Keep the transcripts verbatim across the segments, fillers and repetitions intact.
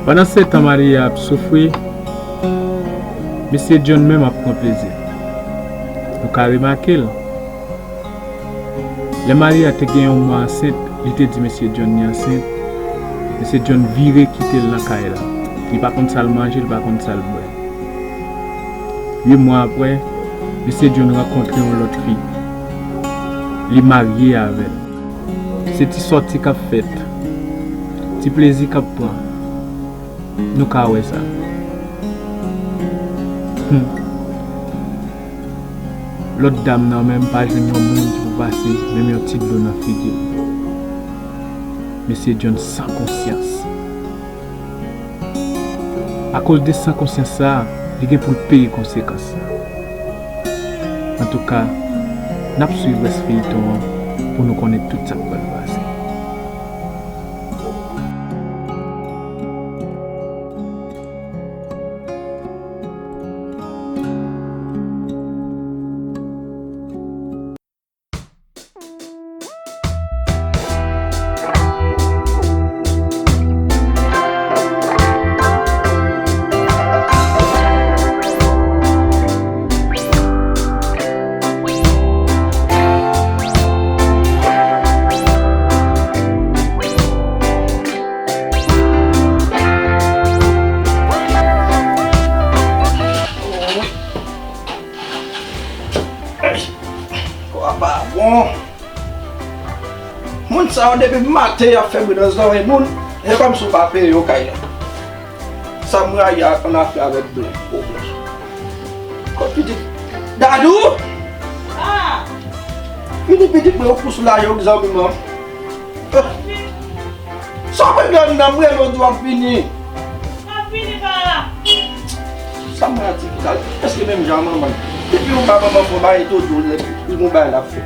Pandan se tan Maria ap soufri, mesye John menm ap pran plezi. Nou ka remake l. Lè Maria te gen yon mwa ansent, li te di mesye John li ansent. Mesye John vire kite l nan kay la. Li pa konn sa l manje, li pa konn sa l bwè. Uit mwa apre, mesye John rankontre yon lòt fi. Li marye avè l. Se ti sòti k ap fèt, ti plezi k ap pran. Nou ka wè sa. Hmm. Lòt dam nan menm pa jwenn yon moun ki pou pase menm yon ti dlo nan figi l. Mesye John san konsyans. Akoz de san konsyans sa a, li gen pou l peye konsekans sa. Antouka, n ap swiv rès feyton an pou nou konnen tout sa k pral pase. Kò a pa bon. Moun sa yo depi maten y ap fè bri nan zòrèy moun. E kòmsi w pa peye yo kay la. Sa m rayi a, ann afè avèk blan. Kot pitit? Dadou! Ah! Vini pitit mwen, ou pou soulaje w zanmi m an. Sa w regle anndan m rele w di w ap vini. M ap vini pa la. Sa m ap di ki la? Èske menm jan manman l? Depi yon ba manman fò ba eto dou lè pi yon bagay l ap fè.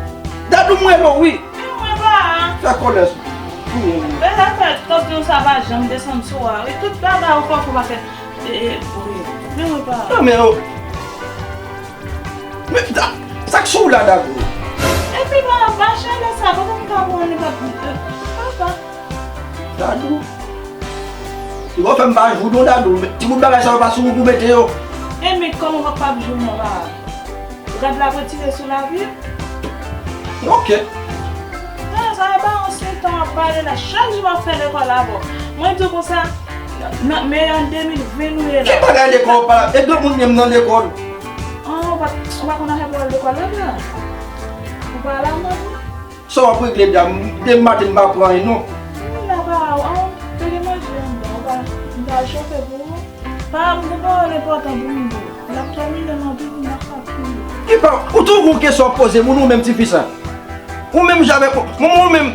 Dadou m rele w wi. Men mwen pa. Fè kòlè sou mwen. Bezwen fè tòt yo sa pa janm desann sou a wi. Tout bagay ou fè fò pa fè. E, e, wi. Men mwen pa. Non men yo. Men sa, sa k sou w la Dadou? Epi pa, pa chale sa, pa konn ka pran li pa. Papa. Dadou. Li wè fè m pa jou non Dadou. Ti bout bagay sa yo pa sou ou pou mete yo. E men kòman w ap pa jou non la? Gad la retire sou lavi. Ok. Nan, sa e ba yon se tan w ap pale la. Chak jou w ap fè lekòl avè w. Mwen di w konsa, nan, men an de mil ven nou ye la. Ki bagay lekòl w pale? E granmoun menm nan lekòl. An, ou pa, ou pa konn afè pawòl lekòl la, blan? Ou pa la, mwen? Sa w ap regle dam? Demen maten m pa pran anyen non. M la pa, an, te gen manje anndan, ou pa, m pa chofe pou ou. Pa, m gen pawòl enpòtan pou m di w. L ap tèmine m anpil, m pa ka pran. Epa, ou toujou gon kesyon w ap poze moun, ou menm tifi sa. Ou menm jan avèk manman w menm.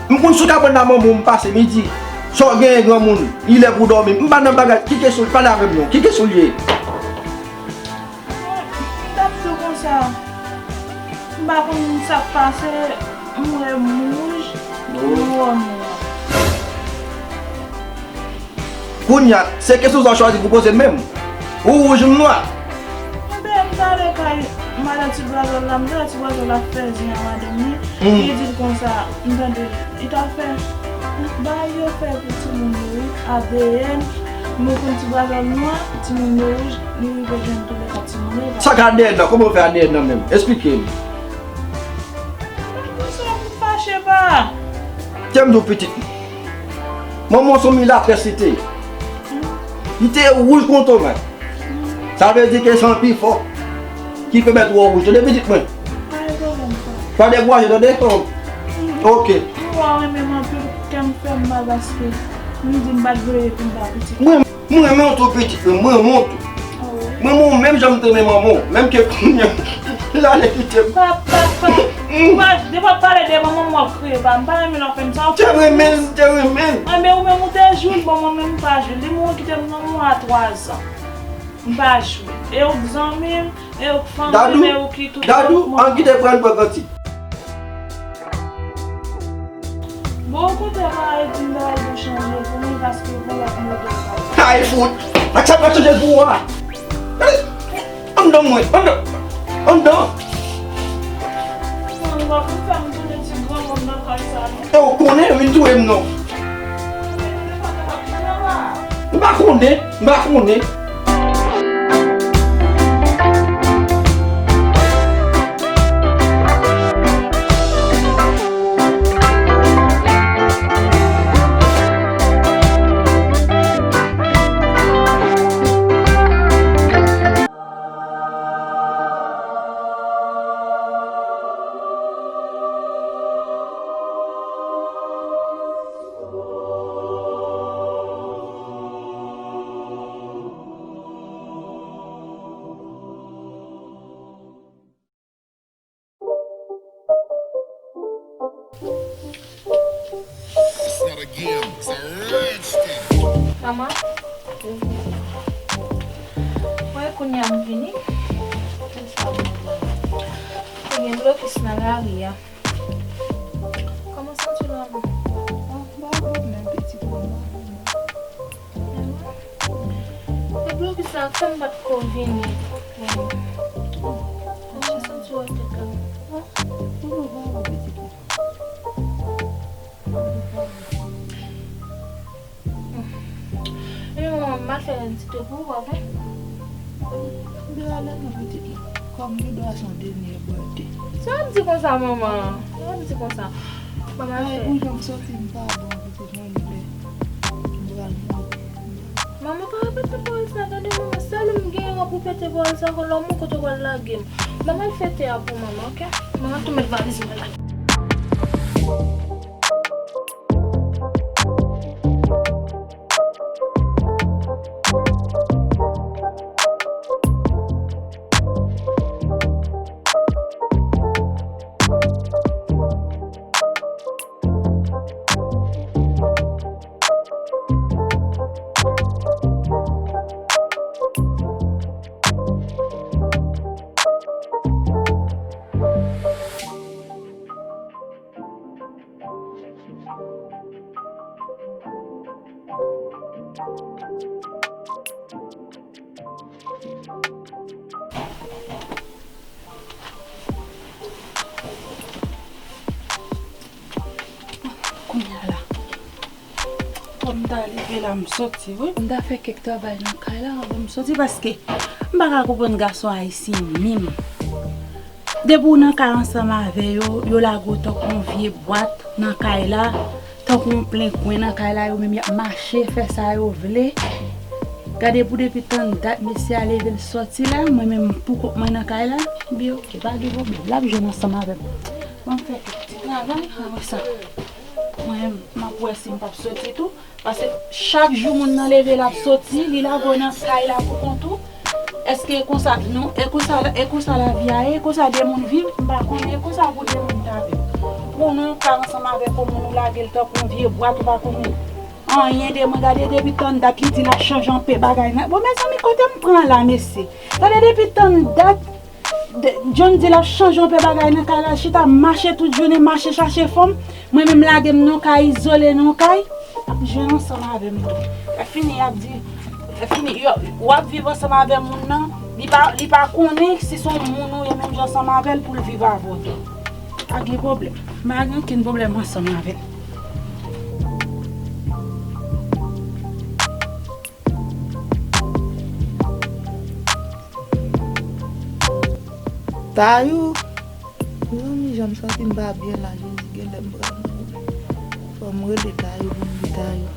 M konn sou kabann la manman w m pase midi. Sa w genyen granmoun, li lè pou w dòmi. M pa nan bagay, ki kesyon, pale avè m non. Ki kesyon l ye? M t ap di w konsa, m pa konn sa k pase, m wè m wouj, m wè w nwa. Kounye a, se kesyon sa w chwazi pou poze m menm. Ou wouj, m nwa. Enben, m t ale kay madan Ti Bwazòl la, m te wè Ti Bwazòl ap fè zen a madanm li. Hmm. Li di l konsa, m tande, li t ap fè, bagay yo fè pou timoun yo, wi, A D N, mwen konn Ti Bwazòl nwa, timoun yo wouj, li rive jwenn tou lè sa timoun yo. Sa k A D N nan? Kòman yo fè A D N nan menm? Esplike m. Mwen konsa pou fache pa. Tè m di w pitit. Manman w se yon milatrès li te ye. Li te wouj kon tomat. Sa vle di ke se anpil fò ki pèmèt ou wouj. Tande pitit mwen. Pa gen pwoblèm, pa. Pa dekouraje, tande? Ok. Mwen renmen m anpil, kè m fè m mal paske m di m pa t vle pou m pa pitit. Mwen, mwen renmen w tou pitit mwen, mwen renmen w tou. Oh. Mwen, mwen menm jan m te renmen manman w, menm ke kounye a, l ale kite m. Pa, pa, pa. Ou pa, depi w ap pale de manman m, w ap kriye, pa. M pa renmen lè w fè m sa. Ou te renmen l, te renmen l. Anben, ou menm ou te jwi l, bon, mwen menm m pa jwi l. Li mouri kite m nan mwen a twa zan. M pa jwi. E ou k zanmi m, e ou k fanmi m, e ou ki tout. Dadou, Dadou, an kite pran pran kantik. Bon, ou koute pa e di m bagay pou chanje pou mwen paske pou lòt mwen te fè. Ay fout! Ak sa pral chanje l pou ou a? Anndan mwen, anndan! Anndan! Mwen, ou pa pou fè m tounen ti granmoun nan kay sa non. E ou konnen, vin touye m non. Konnen, m pa konnen. Manman, wè kounye a m vini. Te gen blokis nan lari a. Kòman w santi w la, manman? Ah, m pa bon menm, pitit mwen, m pa bon menm. E blokis la k fè m pa t ko vini. Kòman w santi w ak tèt la? Ah, pou nou pa bon, pitit mwen. Pou nou pa bon. Epi manman, m al fè yon ti tou pou ou, pa vre? M te ale nan pitit la. Kòm li dwa se yon dènye bwète. Sa w ap di konsa, manman? Sa w ap di konsa? Manman, ay, fè. Ou janm soti, m pa bon, pitit mwen, m pè. M pral mouri. Manman, pa repete pawòl sa, tande, manman. Sèl ou m genyen pou pete pawòl sa, ankò lè w mouri, kote w pral lage m? Ban m al fè te a pou manman, oke? Manman, tou met valiz mwen la. Kounye a la, kòm m ta leve la, m soti, wi. M ta fè kèk travay nan kay la anvan m soti, paske m pa ka konprann gason ayisyen menm. Depi w nan kay ansanm avè yo, yo lage w tankou yon vye bwat nan kay la, tankou yon plen kwen nan kay la, yo menm y ap mache, fè sa yo vle. Gade pou depi tann dat mesye a leve l soti la, mwen menm pou kont mwen nan kay la, m di oke, pa gen pwoblèm, l ap jwenn ansanm avè m. Ban m fè kèk ti travay, apre sa, mwen menm, m ap wè si m p ap soti tou. Paske chak jou moun nan leve l ap soti, li lage w nan kay la pou kont ou. Èske e konsa nou, e konsa, e konsa lavi a ye, e konsa de moun viv, m pa konnen, e konsa pou de moun ta viv. Pou nou ka ansanm avèk yon moun, ou lage l tankou yon vye bwat, ou pa konnen anyen de mwen. Gade depi tann dat li di l ap chanje anpe bagay nan. Bon, mezanmi, kote m pran la, mesye? Gade depi tann dat De- John di l ap chanje yon pè bagay nan kay la, chita mache tout jounen, mache chache fanm. Mwen menm lage m nan kay, izole nan kay, ap jwenn ansanm avè m tou. Lè fini, y ap di, lè fini, yo, w ap viv ansanm avè moun nan, li pa, li pa konnen si se yon moun ou ye menm jan ansanm avè l pou l viv avè w tou. Pa gen pwoblèm. M pa gen okenn pwoblèm ansanm avè l. Tayou! Mezanmi, jan m santi m pa byen la, Jezi, genlè m pral mouri. Fò m rele Tayou pou m di Tayou.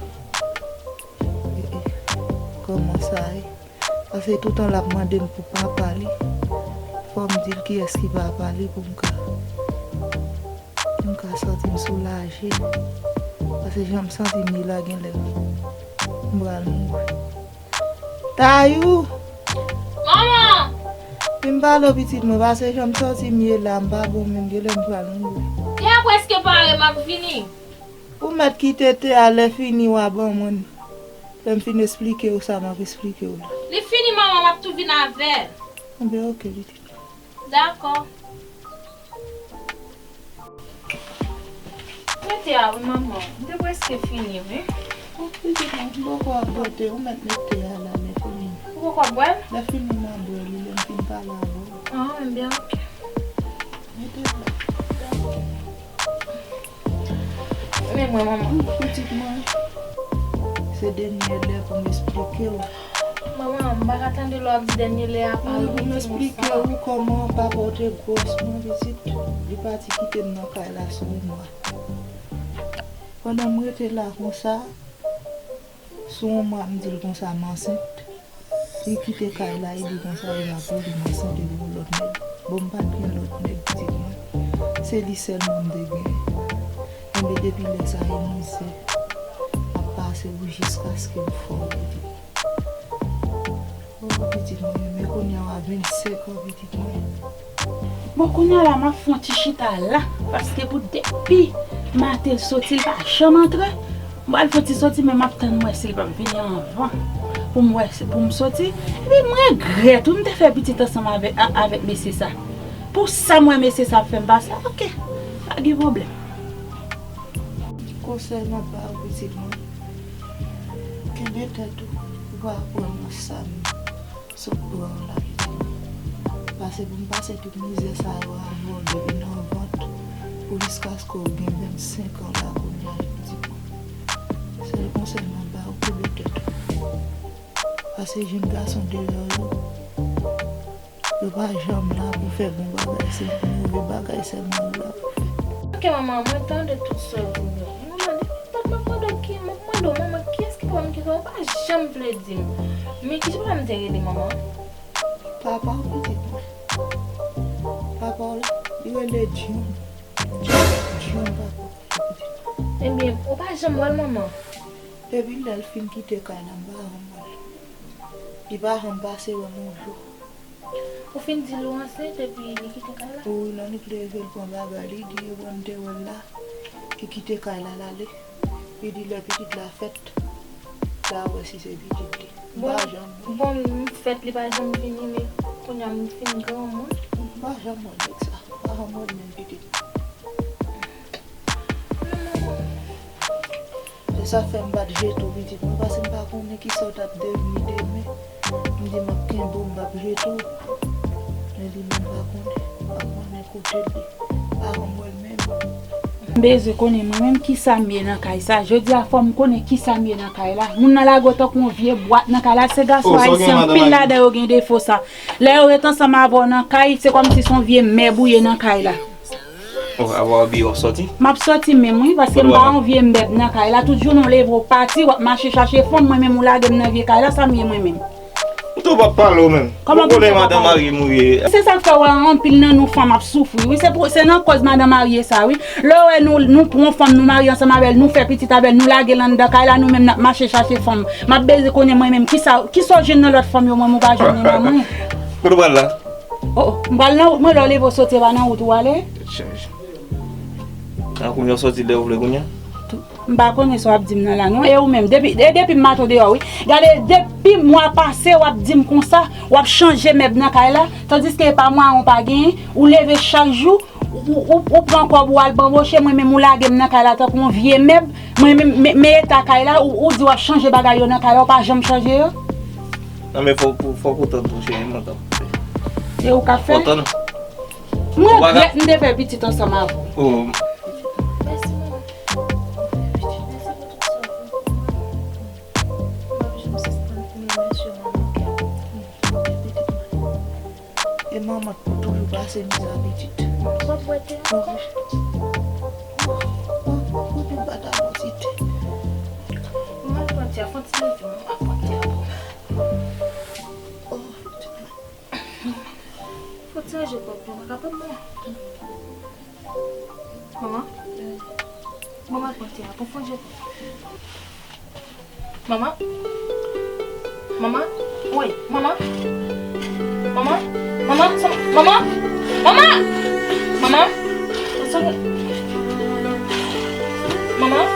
E, e, kòman sa ye? Paske toutan l ap mande m pou papa li. Fò m di l kiyès ki papa li pou m ka, pou m ka santi m soulaje. Paske jan m santi m ye la, genlè m pral mouri. Tayou! Manman! Vin pale w pitit mwen, paske jan m santi m ye la, m pa bon menm, genlè m pral mouri. Te a prèske pare, m ap vini. Ou mèt kite te a, lè fini w a ban mwen l. Lè m fin esplike w sa m ap esplike w la. Li fini, manman, m ap tou vin avè l. Enben, oke, pitit mwen. Dakò. Mete a wi, manman. M te prèske fini, wi. Ou pitit mwen, m poko ap bwè te, ou mèt mete a la, lè fini. Ou poko ap bwè l? Lè fini, m a bwè li, lè m fin pale avè w. Ah, enben, oke. Mete a la. Dakò. Men mwen, manman. Pitit mwen. Se dènye lè pou m esplike w. Manman, m pa ka tande lè w ap di dènye lè a pa wi, pou m esplike w kòman papa w te gwòs mwen pitit. Li pati kite m nan kay la sou yon mwa. Pandan m rete la konsa, sou yon mwa, m di l konsa m ansent. Li kite kay la, li di konsa e la pou li m ansent epi yon lòt nèg. Bon, m pa t gen lòt nèg, pitit mwen. Se li sèlman m te gen. Enben, depi lè sa a, e mizè m ap pase wi jiskaske m fò, pitit mwen. O, pitit mwen, men kounye a w a vennsenk an, pitit mwen. Bon, kounye a la, m ap fè yon ti chita la, paske pou depi maten l soti, l pa janm antre. M pral fè yon ti soti, men m ap tann m wè si l p ap vini anvan pou m wè si, pou m soti. Epi m regrèt, wi, m te fè pitit ansanm avè-, a-, avèk mesye sa. Pou sa m wè mesye sa ap fè m pase, oke, pa gen pwoblèm. Konsèy m ap ba w, pitit mwen, kenbe tèt ou, ou pa pran nan sa m sot pran w la, pitit mwen. Pase pou m pase tout mizè sa yo avè w depi nan vant pou jiskaske w gen vennsenk an la kounye a, pitit mwen. Sèl konsèy m ap ba w, kenbe tèt ou. Pase jenn gason deyò yo, yo pa janm la pou fè bon bagay, se move bagay sèlman yo la pou fè. Oke, manman, mwen tande tout sa w di m yo. Manman, depi m ap mande w ki, m ap mande w, manman, kiyès ki papa m ki sa w pa janm vle di m. Men ki jan papa m te rele, manman? Papa w, pitit mwen. Papa w la, li rele John. John, John papa w, pitit mwen. Ebyen, ou pa janm wè l, manman? Depi lè l fin kite kay la, m pa janm wè l. Li pa janm pase wè m yon jou. Ou fin di l ou ansent epi li kite kay la? Wi, lè nou t leve l pran bagay li, di yo bon, m te wè l la, li kite kay la, l ale. Li di lè pitit la fèt, l a wè si se pitit li. M pa janm wè. Bon, m fèt, li pa janm vini, men kounye a m fin granmoun. M pa janm wè nèg sa. M pa janm wè l menm pitit. Se sa fè m pa t jete w, pitit mwen, paske m pa konnen kisa w t ap devni demen. M di m ap kenbe w, m p ap jete w. Men li menm pa konnen, m pa konnen kote l ye. Pa janm wè l menm. M bezwen konnen mwen menm kisa m ye nan kay sa. Jodi a fò m konnen kisa m ye nan kay la. Moun nan lage w tankou yon vye bwat nan kay la. Se gason ayisyen anpil ladan yo gen defo sa. Lè yo ret ansanm avè w nan kay, se kòmsi se yon vye mèb ou ye nan kay la. Oh, apa w oblije w sòti? M ap sòti menm wi, paske m pa yon vye mèb nan kay la. Tout jounen w leve w pati, w ap mache chache fanm, mwen menm ou lage m nan vye kay la, sa m ye mwen menm? Ou tou p ap pale w menm. Kòman pou konnen madanm marye m ou ye? Se sa k fè w wè anpil nan nou fanm ap soufri wi. Se pou, se nan kòz madanm marye sa wi. Lè w wè nou, nou pran yon fanm, nou marye ansanm avè l, nou fè pitit avè l, nou lage l anndan kay la, nou menm n ap mache chache fanm. M ap bezwen konnen mwen menm, kisa, kisa w jwenn nan lòt fanm yo, mwen menm ou pa jwenn nan mwen. Kote w pral la? Oh, oh, m pral nan wout mwen, lè w leve w soti, e pa nan wout ou ale? Tèt chaje. Nan kounye w soti lè w vle kounye a? M pa konnen sa w ap di m nan la non. E ou menm, depi, e depi m maten w deyò wi. Gade, depi mwa pase w ap di m konsa, w ap chanje mèb nan kay la, tandiske e pa mwayen w pa genyen, ou leve chak jou, ou, ou, ou pran kòb ou al banboche, mwen menm ou lage m nan kay la tankou yon vye mèb, mwen menm, men, men eta kay la, ou, ou di w ap chanje bagay yo nan kay la, ou pa janm chanje yo. Non, men fòk, fòk ou tann tou, cheri, m ap tann. E ou k ap fè? Fò tann. M regrèt m te fè pitit ansanm avè w. Oh. Mèsi, manman. Mèsi pou tout sa w fè pou mwen. M p ap janm sispann di mèsi, manman. E manman toujou pase mizè pitit. W ap bwè te ankò? Ou, ou, ou te bat avè w ti te. M al pran te a, fon ti leve, m ap pran te a pou ou. Oh, pitit mwen. Fò ti ranje kòb yo, mwen kapab mwen. Manman? Manman, pran ti a pou fon je. Manman? Manman? Woy, manman? Manman? Manman? Sa, manman? Manman? Manman? Manman? Sa, manman? Manman?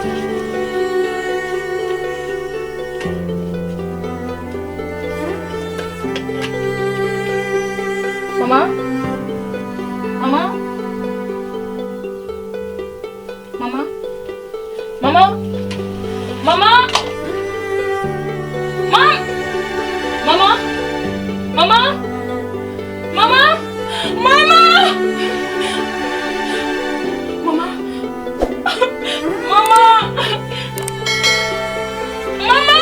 Manman? Manman? Manman? Manman? Manman? Manman? Manman? Manman? Manman? Manman? Manman! Manman!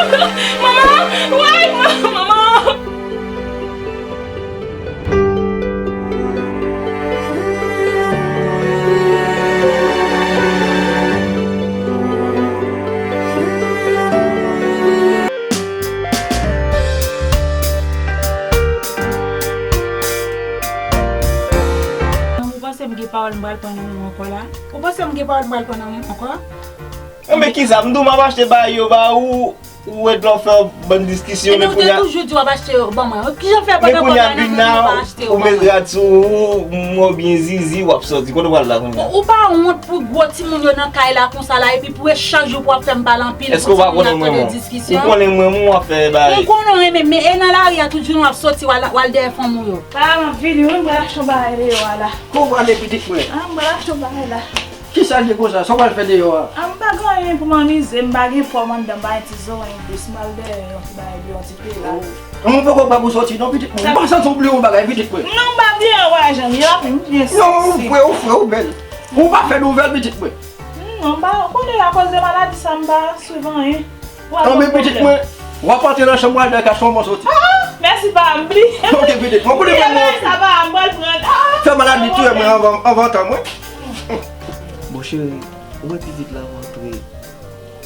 Manman! Woy! Manman! Ou panse m gen pawòl m pral pran nan men w ankò la? Ou panse m gen pawòl m pral pran nan men w ankò? Anben kisa, m di w m ap achte bagay yo ba ou, ou ret la w fè bann diskisyon, men kounye a. Ebyen, ou te toujou di w ap achte yo ban mwen. Kijan fè pandan kòb la nan men w, ou pa achte yo ban mwen? Ou met rad sou ou, m wè w byen zizi, w ap sòti. Kote w pral la kounye a? Ou, ou pa wont pou gwo timoun yo nan kay la konsa la, epi pou e chak jou pou w ap fè m pale anpil pou timoun yo ap tande diskisyon? Ou konnen mwen, ou konnen mwen, w ap fè bagay. M konnen w renmen, men e nan lari a tout jounen w ap sòti, w al, w al dèyè fanm ou yo. Pa m ap vini wi, m pral achte yon bagay deyò a la. Kote w prale pitit mwen? A, m pral achte yon bagay la. Kisa l ye konsa? Sa w pral fè deyò a? A, m pa gen anyen pou m anmize m, m pa gen pòm anndan, m pa gen ti zoranj dous, m al dèyè yon ti bagay deyò, yon ti pela. Mwen poko prè pou sòti non, pitit mwen. M pa santi w bliye yon bagay, pitit mwen. Non, m pa bliye anyen, Jean, m byen. Non, ou fre, ou fre, ou bèl. Ou pa fè nouvèl, pitit mwen. Non, m pa konnen akoz de maladi sa, m pa swiv anyen. Anben pitit mwen, w ap antre nan chanm w al dèyè kach fanm ou sòti. Ah, mèsi pa m, bliye. Ok, pitit mwen, konnen mwen mwen. Sa va, m pral pran. Ah, fè maladi touye mwen anvan, anvan tan mwen. Bon, cheri, ou wè pitit la rantre,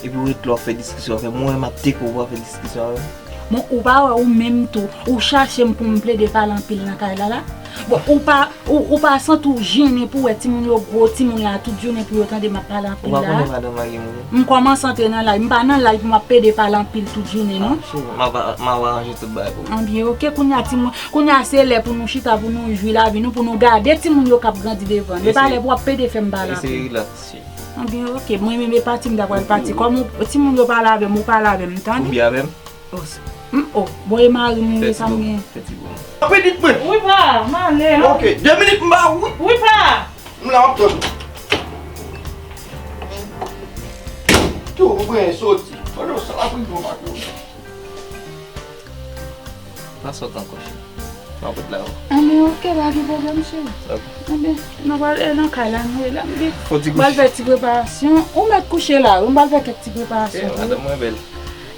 epi ou ret la w ap fè diskisyon avè m, ou wè m ap teke w pou w ap fè diskisyon avè m? Bon, ou pa wè ou menm tou, ou chache m pou m plede pale anpil nan kay la la? Bon, ou pa, ou, ou pa santi w jennen pou w wè timoun yo gwo, timoun la tout jounen pou yo tande m ap pale anpil la? Ou pa konnen madanm la gen moun? M kòmanse antre nan laj, m pa nan laj pou m ap plede pale anpil tout jounen non. Ah, cheri, m ap, m ap aranje tout bagay pou ou. Anbyen, ok, kounye a timoun, kounye a se lè pou nou chita, pou nou jwi lavi nou, pou nou gade timoun yo k ap grandi devan n. E pa lè pou w ap plede fè m pale anpil. Eseye rilaks. Anbyen, ok, mwen menm e pati m ta pral pati. Kòm ou, timoun yo pale avè m, ou pale avè m, tande? Ou byen avè m? Oh, s-, m, oh, bon, e mari m, wi, sa m gen. Fè ti bon, fè ti bon. Pitit mwen. Wi, pa, m ale, an. Ok, de minit m ba ou, wi. Wi, pa. M la, m ap tann ou. Tou, ou pran soti. Pandan sa la, pou yon makro. Pa sot ankò, cheri. M ap ret la, wi. Anben, ok, pa gen pwoblèm, cheri. Ok. Anben, nou pral, e, nan kay la, nou ye la, m gen. Fò ti kouche. M pral fè ti preparasyon. Ou mèt kouche la, wi. M pral fè kèk ti preparasyon. E, madanm mwen bèl.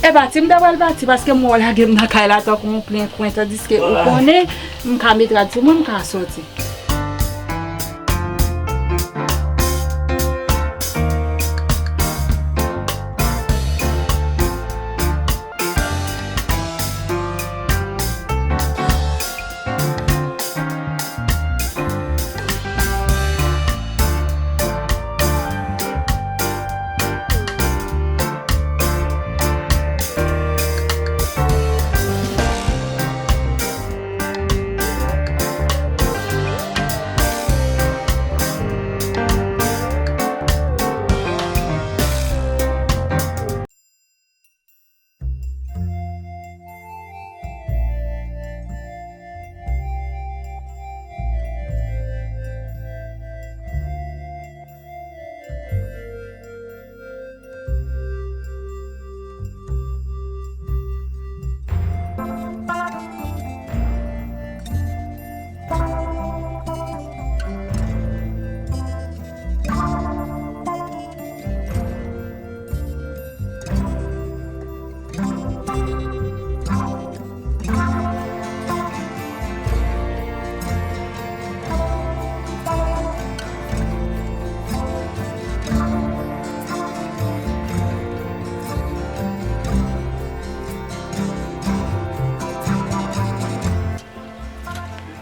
E pati, m ta pral pati, paske m wè w lage m nan kay la tankou yon plen kwen, tandiske ou konnen, m ka met rad sou mwen, m ka sòti.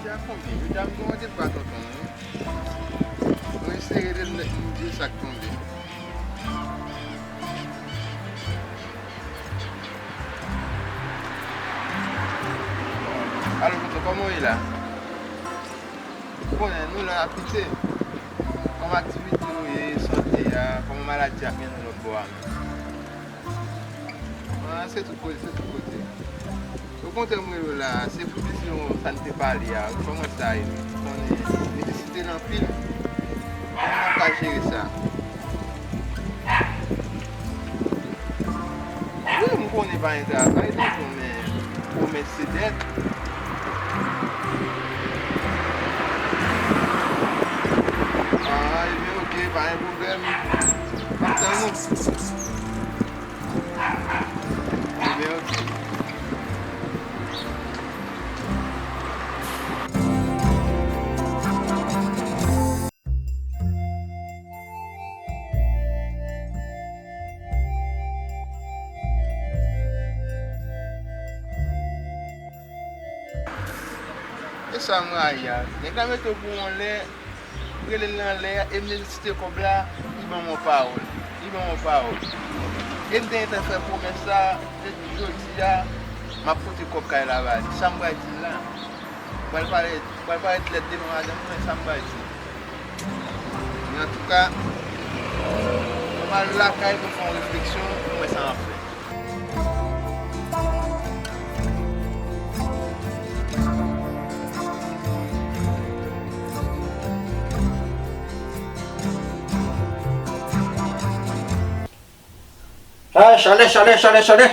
Jodi a konbyen? Jodi a m gen randevou a tonton m, wi. Mwen eseye rele l, m di sa k tonbe. Alo, tonton, kòman w ye la? Ou konnen, nou la n ap lite. Kòman aktivite yo ye, sante a, kòman maladi a ap mennen lòt bò a menm? Ah, se tout kote, se tout kote. Okontrè, m rele w la, se pou di se yon sa n te pale a, kòman sa ye? Ou konnen, nesesite l anpil. Kòman n ap ka jere sa? Wi, m konnen pa gen travay, tonton, men pwomès se dèt. Ah, ebyen, ok, pa gen pwoblèm. M ap tann ou. Sa m rayi a. Nèg la mete w pou yon lè, rele l nan lè a, e m nesesite kòb la, li ban m yon pawòl. Li ban m yon pawòl. E m te gentan fè pwomès la, depi jodi a, m ap pote kòb kay la ba li. Sa m pral di l la? Pral parèt, pral parèt lèd devan madanm mwen, sa m pral di l? Men antouka, m al lakay pou fè yon refleksyon, pou m wè sa m ap fè. Ay, chalè, chalè, chalè, chalè.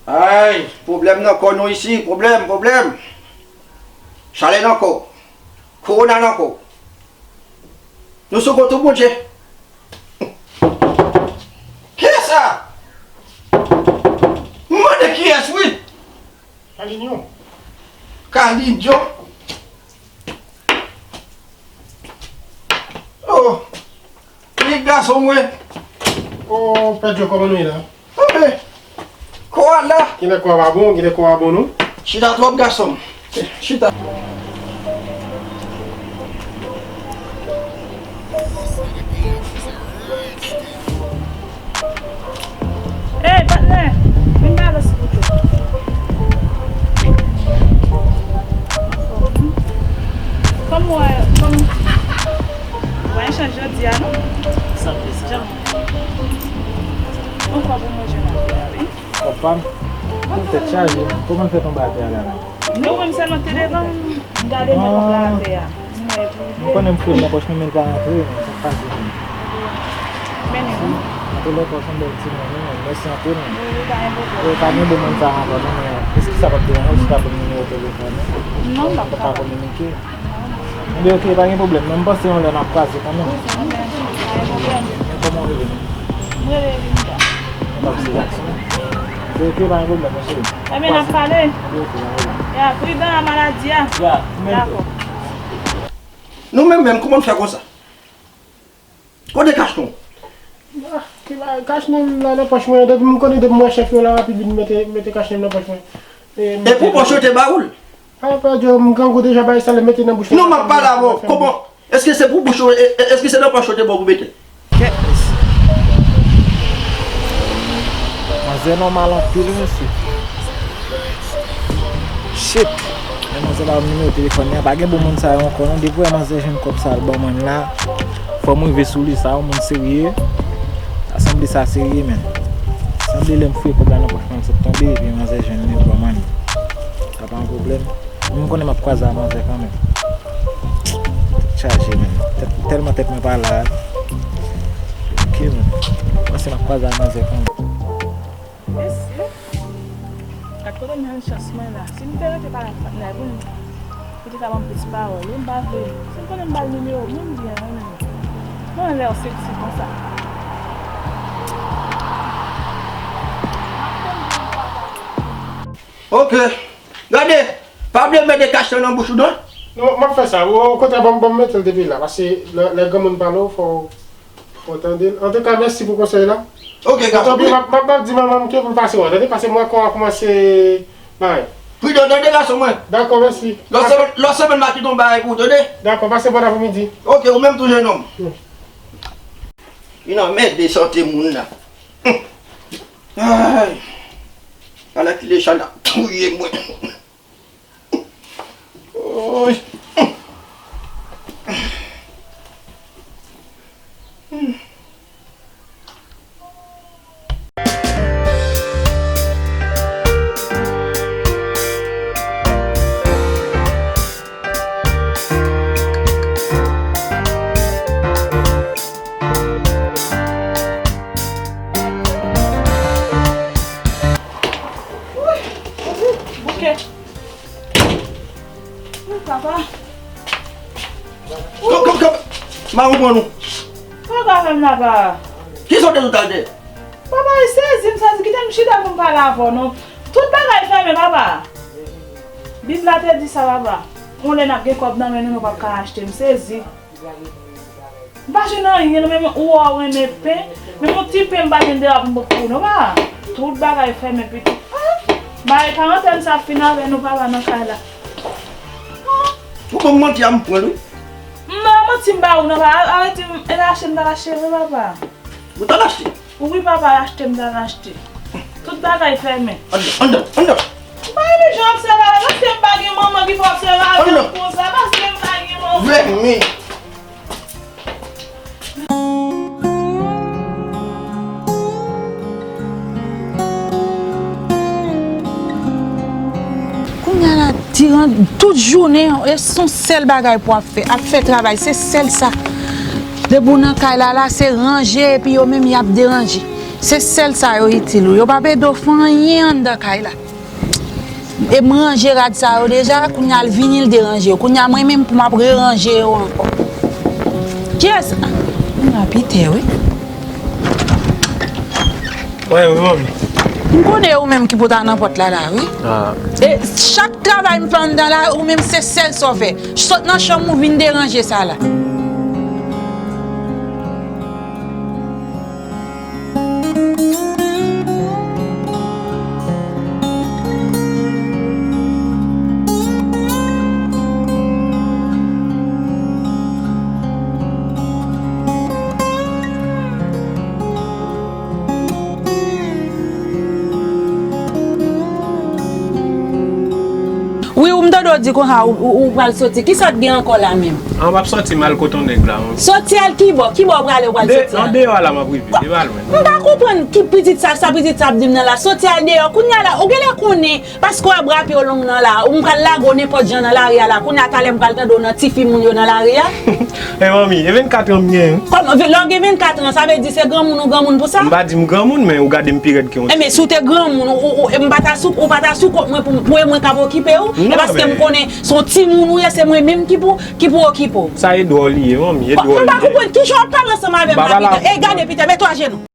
Ay, pwoblèm nan kò nou isi, pwoblèm, pwoblèm. Chalè nan kò. Kowona nan kò. Nou sou kont ou, Bondye. Kiyès sa? M mande kiyès, wi. Kalinyo. Kalinyo. Oh. Li gason mwen. Oh, Pè Djo, kòman nou ye la? Anben, kò a la. Genlè kò a pa bon, genlè kò a bon non. Chita twòp gason m. Chita. Ey, patnè, vin pale silvouplè. Kòm w wè, kòm w wè, echanj jodi a non. Sanble sa. Jan Yon kòb ou manje nan tè a, wi. Kòb pa m? Mwen tèt chaje. Kòman l fè tonbe atè a la menm? Non, mwen sèlman te devan m, m gade mwen kòb la atè a. M wè pou m konnen m fouye nan pòch mwen, men l pa rantre, men sa k pase menm? Mennen non. Antoulèka, w se yon bèl timoun, wi, men mèsi anpil, men. Wi, wi, pa gen pwoblèm. Wi, pa gen bon moun sa ankò, non, men èske sa p ap deranje w si w ta ban m nimewo telefòn ou? Non, m p ap ka kominike. Anben, ok, pa gen pwoblèm. Men m panse yon lè n ap kwaze kanmenm. Wi, se yon lè, pa gen pwoblèm. Men kòman w rele menm? M rele Linda. Mwen pa se Jackson. Anben, ok, pa gen pwoblèm, mon cheri. Ebyen, n ap pale. Anben, ok, pa gen pwoblèm. Ya, pridan a maladi a. Ya, ou menm tou. Dakò. Nou menm menm, kòman n fè konsa? Kote kach nou? Ah, ki bagay, kach nou la nan pòch mwen. Depi m konnen, depi m wè chèf yo la, rapid vin mete, mete kach nou nan pòch mwen. E, e pou pòch yo te ba ou l? Ah, Pè Djo, m grangou deja, bay sa, l mete nan bouch mwen. Non, m ap pale avè w. Kòman? Èske se pou bouch ou, e, e, èske se nan pòch ou te ba w pou mete? Kèt mesye. Manzè nòmal anpil, wi, mesye. Shit! Men manzè pa ban m nimewo telefòn li a. Pa gen bon moun sa yo ankò non. Depi w wè manzè jwenn kòb sa a l ban mwen la, fò m rive sou li. Sa yon moun serye. Sa sanble sa serye, men. Sanble lè m fouye kòb la nan pòch mwen, l sot tonbe, epi manzè jwenn li, l ban mwen li. Sa pa yon pwoblèm. Men m konnen m ap kwaze a manzè kanmenm. Tèt chaje, men. Tèt, tèlman tèt mwen pa la. Ok, men. M panse m ap kwaze a manzè kanmenm. Mesye, gad kote m jwenn chans mwen la. Si m te rete pale ak patnè pou m, pou li te ka ban m plis pawòl, wi, m pa vle. Si m konnen m ba l nimewo m, wi, m byen renmen l. Mwen lè w seksi konsa. Ok. Gade, pa bliye mete kach lan nan bouch ou non. Non, m ap fè sa. O, okontrè, ban m, ban m mete l depi la. Paske lè, lè granmoun pale w, fò w Fò w tande l. Antouka, mèsi pou konsèy la. Ok, gason. Tanpri, m ap, m ap, m ap di manman m ke pou l pase wè w, tande, paske m wè kò a kòmanse bay. Pridan, tande, gason mwen. Dakò, mèsi. Lòt semèn, lòt semèn, m a kite yon bagay pou ou, tande. Dakò, pase bòn apremidi. Ok, ou menm tou, jenòm. Hmm. Vin anmède sante moun la. Hmm. Ay. Alèkile, chalè ap touye mwen. Oy. Bouke. Wi, papa. Kòm, kòm, kòm. Mawon pran nou. Sa w ka fè m la, pa? Kisa w te sot al dèyè? Papa, e sezi m sezi. Kite m chita pou m pale avè w, non. Tout bagay fèmen, papa. Bib la te di sa, papa. Yon lè n ap gen kòb nan men nou, nou p ap ka achte. M sezi. M pa jwenn anyen non, men ou wè w renmen pen. Menm yon ti pen m pa jwenn deyò pou m pot pou ou non, pa. Tout bagay fèmen, pitit. Ah! Bay karantèn sa ap fin avè nou, papa, nan kay la. Ou ban m manti a, m pran l, wi. M nan manti m ba ou nan, pa arete m, e achte m ta achte vre, papa. Ou ta achte? Wi, papa, achte m ta achte. Tout bagay fèmen. Anndan, anndan, anndan. M pa renmen jan w obsève avè m, paske m pa gen manman ki fè obsève avè m konsa, paske m pa gen manman. Fèmen. Kounye a la, diran tout jounen, e se yon sèl bagay pou ap fè, ap fè travay, se sèl sa. Depi w nan kay la, la, se ranje, epi yo menm, y ap deranje. Se sèl sa yo itil ou. Yo p ap ede w fè anyen anndan kay la. E m ranje rad sa yo deja, kounye a l vini l deranje yo. Kounye a mwen menm pou m ap reranje yo ankò. Kiyès? Ah, kounye a Pitè, wi. Mwen, wi, manmi. M konnen ou menm ki pou ta nan pòt la, la, wi. Ah. E chak travay m fè anndan la, ou menm se sèl sa w fè. Sot nan chanm ou vin deranje sa la. Wi, ou m tande w di konsa, ou, ou, ou pral soti. Kisa k gen ankò la menm? An, m ap soti, m al kote yon nèg la, wi. Soti al kibò? Kibò w prale, w pral soti al? Andeyò a la, m ap rive, li pa lwen. M pa konprann ki pitit sa, sa pitit sa ap di m nan la. Soti al deyò, kounye a la, ou genlè konnen, paske w wè bra pye w long nan la, ou m pral lage w nenpòt jan nan lari a la, kounye a talè m pral tande w nan tifi moun yo nan lari a. E manmi, e vennkat an m gen. Kòman, lè w gen vennkat an, sa vle di se granmoun ou granmoun pou sa? M pa di m granmoun, men ou gade m pi rèd ke yon tifi. Enben, si w te granmoun, ou, ou, ou, m pa ta sou, ou pa ta sou kont mwen pou, pou e mwen k ap okipe w. E paske m konnen se yon timoun ou ye, se mwen menm ki pou, ki pou okipe w. Sa e dwòl li ye, manmi, e dwòl li ye. M pa konprann kijan w ap pale ansanm avè m la, Pita. E gade, Pita, mete w ajenou.